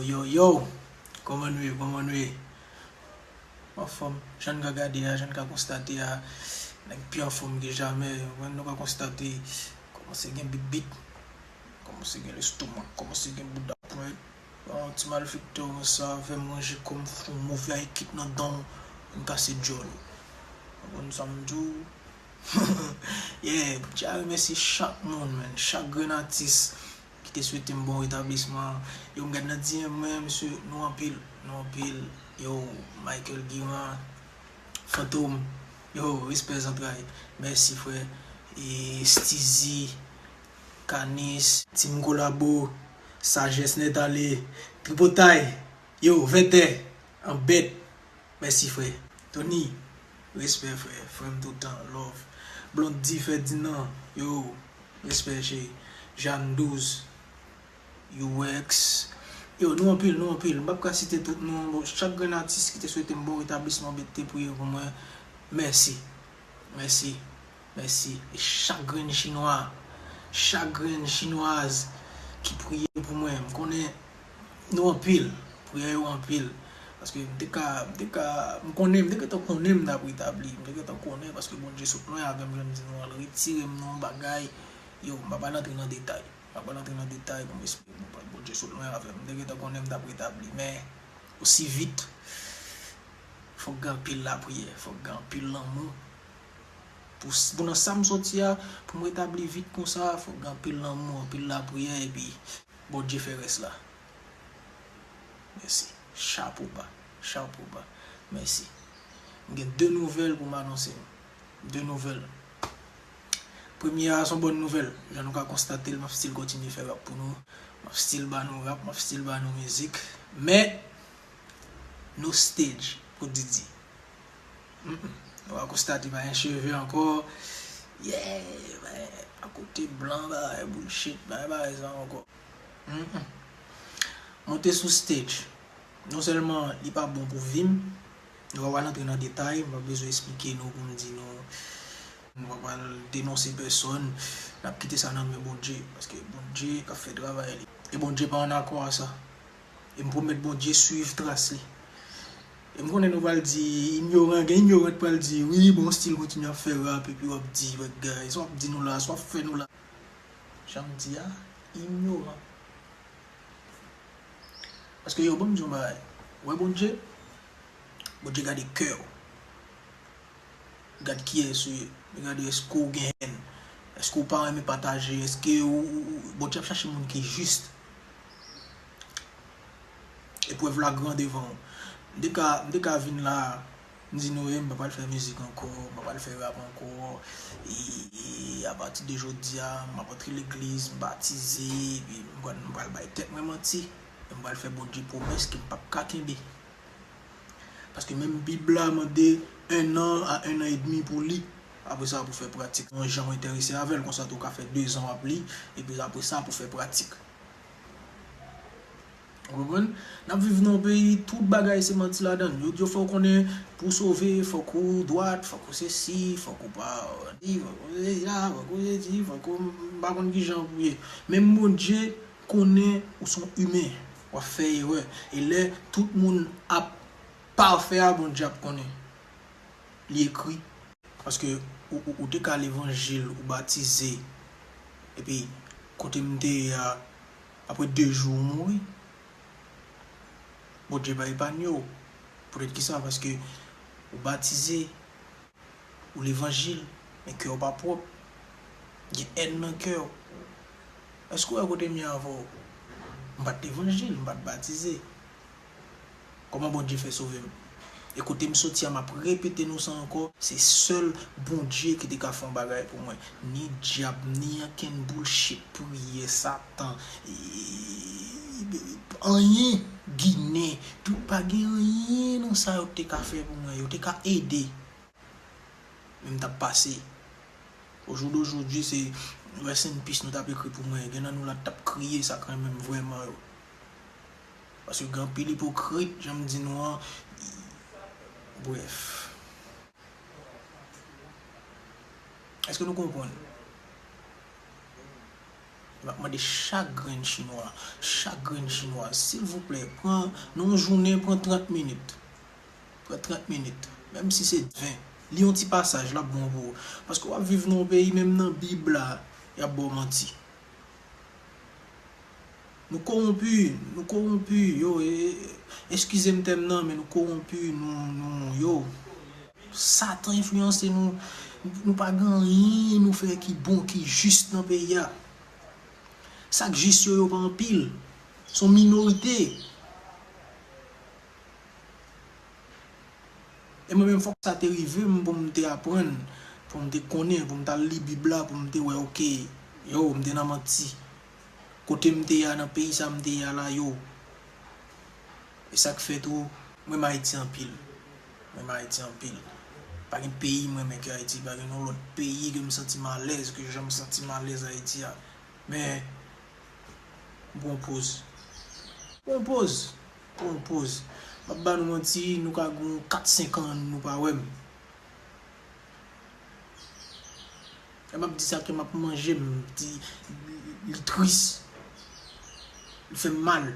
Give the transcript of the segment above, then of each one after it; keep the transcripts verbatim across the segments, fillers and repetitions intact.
Yo, yo, kòman nou ye, kòman nou ye? Anfòm, jan n ka gade a, jan n ka konstate a, nèg pi anfòm ke jamè, ou konprann, nou ka konstate, kòmanse gen bibit, kòmanse gen lestomak, kòmanse gen bouda pwent. Bon, ti malfektè konsa, fè m ranje kò m, fout yon move ekip nan dan w, vin kase djòl ou. Ou konprann sa m di w? Yeah, Bondye a remèsye chak moun, man, chak grenn atis ki te swete m bon retablisman. Yo, m gad nan D M mwen, mesye, nou anpil, nou anpil. Yo, Michael Guimard, Fantom, yo, respè zantray. Mèsi, frè. E Steezy, Canis, Team Kolabo, Sajès Nèt Ale, Tripotay, yo, Vètè, Anbèt. Mèsi, frè. Tony, respè, frè. Frè m toutan, love. Blondy Ferdinand, yo, respè, cheri. Jeanne Douze, U X. Yo, nou anpil, nou anpil. M p ap ka site tout non. Bon, chak grenn atis ki te swete m bon retablisman, ki te priye pou mwen, mèsi. Mèsi. Mèsi. E chak grenn chinwa, chak grenn chinwaz ki priye pou mwen, m konnen nou anpil, priyè yo anpil. Paske m te ka, m te ka, m konnen, m te gentan konnen m t ap retabli, m te gentan konnen, paske Bondye sot lwen avè m, jan m di nou an, l retire m nan yon bagay, yo, m pa pral antre nan detay, m pa pral antre nan detay pou m esplike nou, Bondye sot lwen avè m, m te gentan konnen m t ap retabli, men osi vit, fòk gen anpil lapriyè, fòk gen anpil lanmou. Pou, pou nan sa m soti a, pou m retabli vit konsa, fòk gen anpil lanmou, anpil lapriyè, epi Bondye fè rès la. Mèsi. Chapo ba. Chapo ba. Mèsi. M gen de nouvèl pou m anonse nou. De nouvèl. Premye a, se yon bòn nouvèl. Jan nou ka konstate l, m ap still kontinye fè rap pou nou. M ap still ba nou rap, m ap still ba nou mizik. Men, no stage pou Didi. Mm, mm. Nou va konstate pa gen cheve ankò. Yeah, men, akote blan, bagay bullshit, bagay, bagay sa ankò. Mm, mm. Monte sou stage. Non sèlman li pa bon pou vi m, nou pa pral antre nan detay, m pa bezwen esplike nou pou m di nou, nou pa pral denonse pèsòn, n ap kite sa nan men Bondye, paske Bondye k ap fè travay li. E Bondye pa an akò a sa. E m pwomèt Bondye swiv tras li. E m konnen nou pral di, inyoran, gen inyoran k pral di, wi, bon, still kontinye ap fè rap, epi w ap di bagay, sa w ap di nou la, sa w ap fè nou la. Jan m di a, inyoran. Paske yo, ban m di yon bagay. Ou wè Bondye? Bondye gade kè w. Li gad kiyès ou ye. Li gade èske w gen hèn. Èske w pa renmen pataje. Èske ou, ou, ou, Bondye ap chache moun ki jis. Eprèv la gran devan w. M te ka, m te ka vin la, m di nou, e, m pa pral fè mizik ankò, m pa pral fè rap ankò. E, e apati de jodi a, m ap antre legliz, m batize, epi m pral, m pral bay tèt mwen manti. E m pral fè Bondye pwomès ke m p ap ka kenbe. Paske menm Bib la mande un an a un an et demi pou li. Apre sa, pou fè pratik. Yon jan w enterese avè l, konsa tou w ka fè dezan w ap li, epi apre sa, pou fè pratik. Ou konprann? N ap viv nan yon peyi, tout bagay se manti ladan l. Yo di w fò w konnen, pou w sove, fòk ou dwat, fòk ou sesi, fòk ou pa di, fòk ou sesi la, fòk ou sesi, fòk ou, m pa konn kijan pou ye. Menm Bondye konnen ou se yon imen, w ap fè erè. E lè tout moun ap pafè a, Bondye ap konnen. Li ekri. Paske ou, ou, ou te ka levanjil, ou batize. Epi, kote m te ye a, apre de jou, ou mouri. Bondye pa epanye w. Poutèt kisa? Paske ou batize, ou levanjil, men kè w pa pwòp. Gen hèn nan kè w. Èske w wè kote m ye avè w? M pa t levanjil, m pa t batize. Kòman Bondye fè sove m? E kote m soti a, m ap repete nou sa ankò, se sèl Bondye ki te ka fè yon bagay pou mwen. Ni dyab, ni ankenn bullshit, priyè, Satan, e, anyen, Ginen, tout, pa gen anyen nan sa yo te ka fè pou mwen. Yo te ka ede. Men m t ap pase. Au jour d'aujourd'hui, se rest in peace nou t ap ekri pou mwen. Gen nan nou la t ap kriye sa k renmen m vrèman yo. Paske gen anpil ipokrit, jan m di nou an. Brèf. Èske nou konprann? M ap mande chak grenn chinwa, chak grenn chinwa, silvouplè, pran, nan yon jounen, pran trant minit. Pran trant minit. Menm si se ven. Li yon ti pasaj, l ap bon pou ou. Paske w ap viv nan yon peyi, menm nan Bib la, y ap ba w manti. Nou kowonpi, nou kowonpi, yo, e, e, eskize m tèm nan, men nou kowonpi, nou, nou, yo. Satan enfliyanse nou, nou pa gen anyen nou fè ki bon, ki jis nan peyi a. Sa k jis yo, yo pa anpil. Se yon minorite. E mwen menm, fòk sa te rive m pou m te aprann, pou m te konnen, pou m t al li Bib la, pou m te wè, oke, yo, m te nan manti. Kote m te ye a, nan peyi sa m te ye a la, yo. E sa k fè tou, m renmen Ayiti anpil. M renmen Ayiti anpil. Pa gen peyi m renmen ke Ayiti, pa gen yon lòt peyi ke m santi m alèz, ke jan m santi m alèz Ayiti a. Men, m pran poz. Pran poz. Pran poz. M ap ba nou manti, nou ka gen kat senk an, nou pa wè m. Lè m ap di sa, kè m ap manje m, di, li tris. Li fè m mal.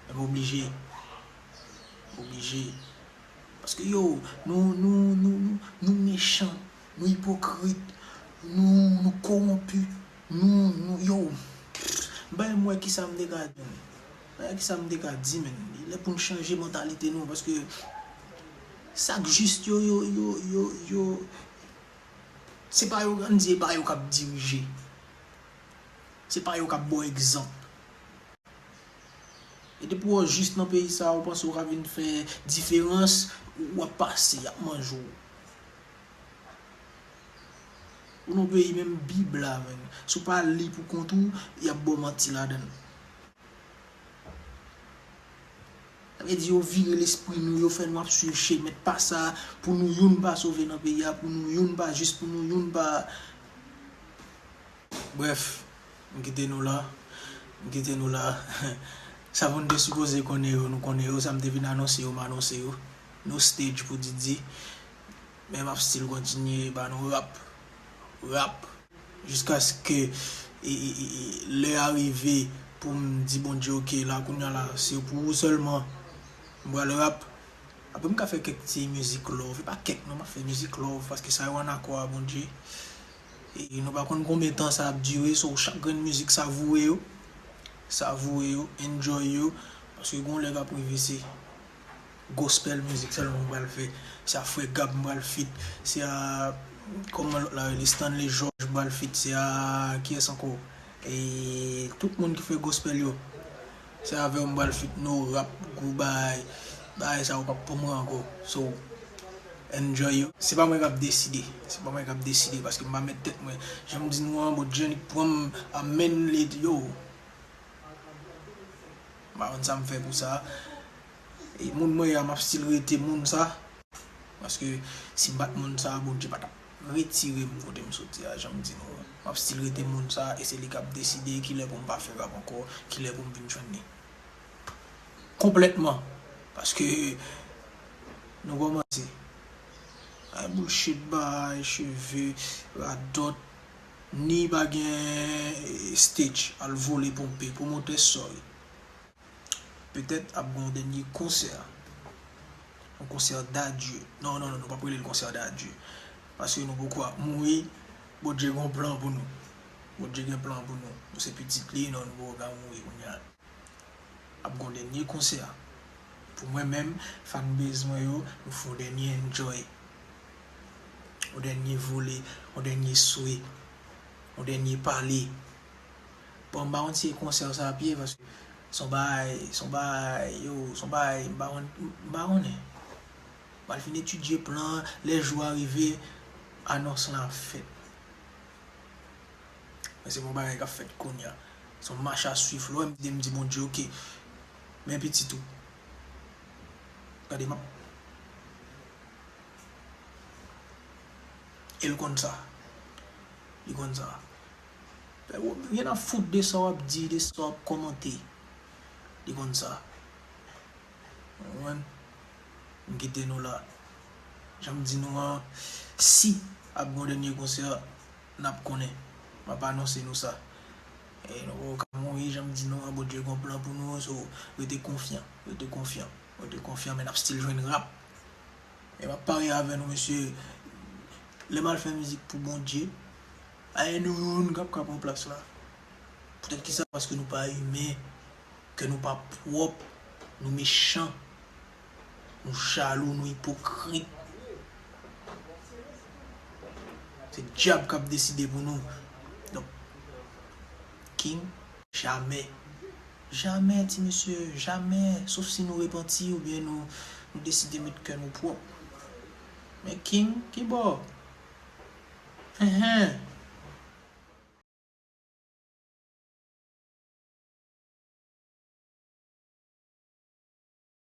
Men m oblije. M oblije. Paske yo, nou, nou, nou, nou, nou mechan, nou ipokrit, nou, nou kowonpi, nou, nou, yo. M pa menm wè kisa m te ka di, men. M pa wè kisa m te ka di, men. Li lè pou n chanje mantalite nou, paske sa k jis yo, yo, yo, yo, yo, se pa yo, ann di, e pa yo k ap dirije. Se pa yo k ap ba w egzanp. E depi w jis nan peyi sa a, ou panse w ka vin fè diferans, w ap pase, y ap manje w. Ou nan peyi menm Bib la, menm. Si w pa li pou kont ou, y ap ba w manti ladan l. Sa vle di yo vire lespri nou, yo fè nou ap swiv chemen pa sa, pou nou youn pa sove nan peyi a, pou nou youn pa jis, pou nou youn pa. Brèf, m kite nou la. M kite nou la. Sa pou n te sipoze konnen yo, nou konnen yo. Sa m te vin anonse yo, m anonse yo. No stage pou Didi. Men m ap still kontinye ba nou rap. Rap. Jiskaske, e, e, e, e, lè a rive pou m di Bondye, oke, la, kounye a la, se pou ou sèlman. M pral rap. Apre, m ka fè kèk ti mizik love. E pa kèk, non, m ap fè mizik love, paske sa yo ann akò a Bondye. E nou pa konn konbyen tan sa ap dire, so, chak grenn mizik, savoure yo. Savoure yo, enjoy yo. Paske gon lè k ap rive, se gospel mizik sèlman m pral fè. Se a Frè Gab m pral feat. Se a, kòman lòt la rele, Stanley George m pral feat. Se a, kiyès ankò? E tout moun ki fè gospel yo. Se avè w m pral feat, no rap, gwo bagay. Bagay sa yo p ap pou mwen ankò. So, enjoy yo. Se pa mwen k ap deside. Se pa mwen k ap deside, paske m pa mèt tèt mwen. Jan m di nou an, Bondye annik pran m a men li, yo. M pa konn sa m fè pou sa. E moun mwen ye a, m ap still rete moun sa. Paske si m pa t moun sa, Bondye pa t ap retire m kote m soti a, jan m di nou an. M ap still rete moun sa, e se li k ap deside kilè pou m pa fè rap ankò, kilè pou m vin jwenn li. Konplètman. Paske nou kòmanse. Ay bullshit, bay cheve, radòt, ni pa gen, eh, stage, al vole ponpe, pwomotè, sorry. Petèt ap gen yon dènye konsè. Yon konsè d'adieu. Non, non, non, nou p ap rele l konsè d'adieu. Paske nou poko ap mouri. Bondye gen yon plan pou nou. Bondye gen plan pou nou. Nou se pitit li, non, nou poko ka mouri kounye a. Ap gen yon dènye konsè. Pou mwen menm, fanbase mwen yo, nou fè yon dènye enjoy. Yon dènye vole, yon dènye swe, yon dènye pale. Bon, m pa konn si e konsè sa ap ye, paske se yon bagay, se yon bagay, yo, se yon bagay, m pa konn, m pa konnen. M pral fin etidye plan an, lè jou a rive, anons lan ap fèt. Men se pa yon bagay k ap fèt kounye a. Se yon mach a swiv, lè w wè m di, m di Bondye, oke, men pitit ou. Gade, m ap E l konn sa. Li konn sa. Fè w, rien à foutre de sa w ap di, de sa w ap kòmante. Li konn sa. Ou konprann? M kite nou la. Jan m di nou an, si ap gen yon dènye konsè, n ap konnen. M ap anonse nou sa. E nou poko ka mouri, jan m di nou an, Bondye gon plan pou nou, so rete konfyan, rete konfyan, rete konfyan, men n ap still jwenn rap. E m ap parye avè nou, mesye, lè m al fè mizik pou Bondye, pa gen nou youn k ap ka pran plas la. Poutèt kisa? Paske nou pa imen, kè nou pa pwòp, nou mechan, nou jalou, nou ipokrit. Se dyab k ap deside pou nou. Donk, King, jamè. Jamè, ti mesye, jamè. Sof si nou repanti oubyen nou, nou deside met kè nou pwòp. Men King, kibò? Enhen.